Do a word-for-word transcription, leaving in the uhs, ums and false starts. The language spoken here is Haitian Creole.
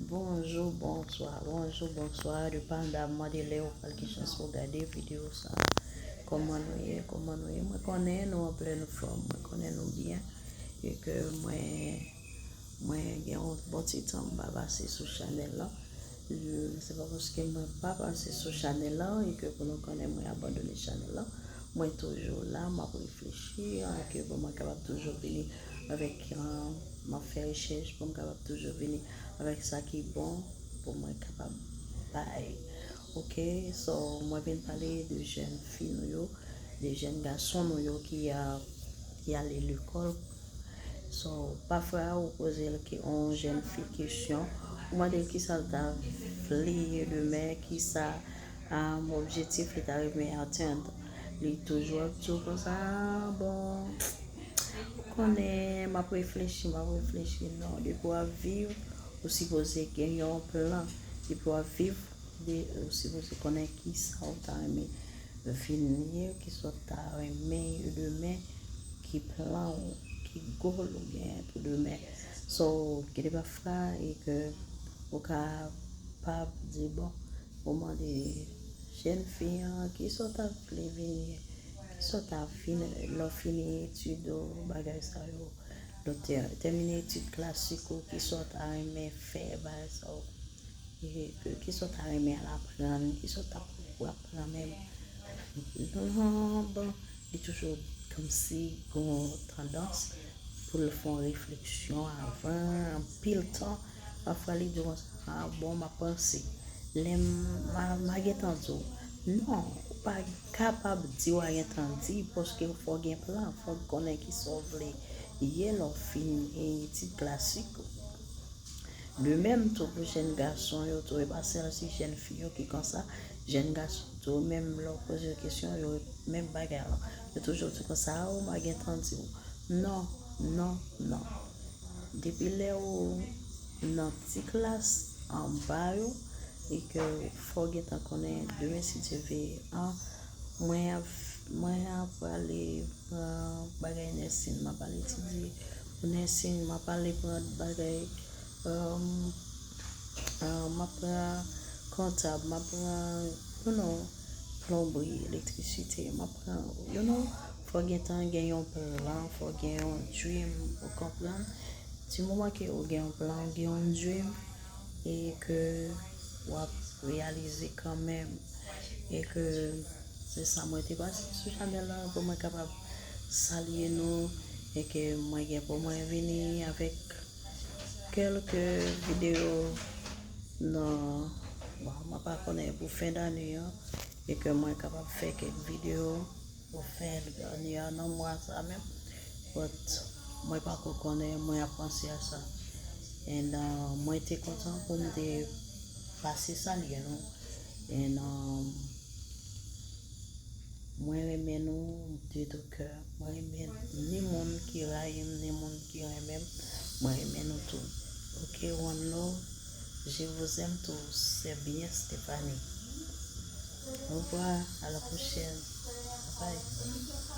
Bonjou, bonswa, bonjou, bonswa, depandaman de lè ou pral gen chans pou w gade videyo sa. Kòman nou ye? Kòman nou ye? Mwen konnen nou an plèn fòm, mwen konnen nou byen, e ke mwen, mwen gen yon bon ti tan m pa pase sou chanèl la. Se pa paske mwen pa pase sou chanèl la e ke pou nou konnen mwen abandone chanèl la. Mwen toujou la, m ap reflechi, e ke pou mwen kapab toujou vini avèk, uh, m ap fè rechèch pou m kapab toujou vini avèk sa ki bon pou mwen kapab bay. Ok, so mwen vin pale de jèn fi nou yo, de jèn gason nou yo ki a, ki ale lekòl. So, pafwa ou poze l ke yon jèn fi kesyon, ou mande l kisa l ta vle demen, kisa, um, objektif li ta renmen atenn. Li toujou ap di w konsa, "Ah, bon, ou konnen, m ap reflechi, m ap reflechi." Non, depi w ap viv, ou sipoze gen yon plan. Depi w ap viv, de, ou sipoze konnen kisa ou ta renmen vin ye, kisa w ta renmen ye demen, ki plan ou, ki goal ou gen pou demen. So, gen de pafwa e ke ou kapab di, bon, ou mande jèn fi an, kisa w ta vle vin ye, kisa w ta fin, lè w fini etid ou, bagay sa yo, lè w te-, tèmine etid klasik ou, kisa w ta renmen fè, bagay sa yo. E ke, kisa w ta renmen al aprann, kisa w ta pou aprann menm. Non, bon, li toujou kòmsi gon tandans pou l fè yon refleksyon avan anpil tan. Pafwa li di w konsa, "Ah, bon, m ap panse." Lè m, m a, m a gentan di w, non, ou pa kapab di w a gentan di, paske fò w gen plan, fò w konnen kisa w vle ye lè w fin etid klasik ou. De menm tou pou jèn gason yo tou, e pa sèl si jèn fi yo ki konsa, jèn gason tou, menm lè w poze yo kesyon, yo menm bagay la. Yo toujou di konsa, "Ah, ou m a gentan di w." Non, non, non. Depi lè ou nan ti klas anba yo, e ke fò w gentan konnen demen si Dye vle, ah, mwen ap, mwen ap prale pran bagay nèsin, m ap al etidye pou nèsin, m ap ale pran bagay, um, um, m ap pran kontab, m ap pran, you know, plonbri, elektrisite, m ap pran, you know, fò gentan gen yon plan, fò gen yon dream, ou konprann? Di moman ke ou gen yon plan, ou gen yon dream, e ke w ap reyalize kanmenm, e ke se sa mwen te pase sou chanèl la pou mwen kapab salye nou, e ke mwen gen pou mwen vini avèk kèlke videyo nan, bon, mwen pa konnen pou fen dane an, e ke mwen kapab fè kèk videyo pou fen dane an nan mwa sa menm. But mwen pako konnen, mwen ap panse a sa. And, uh, mwen te kontan pou m te pase salye nou. And, um, mwen renmen nou de tout kè. Mwen renmen ni moun ki rayi m, ni moun ki renmen m. Mwen renmen nou tou. Ok, one love. Je vous aime tous. C'est bien, Stéphanie. Au revoir. À la prochaine. Bye.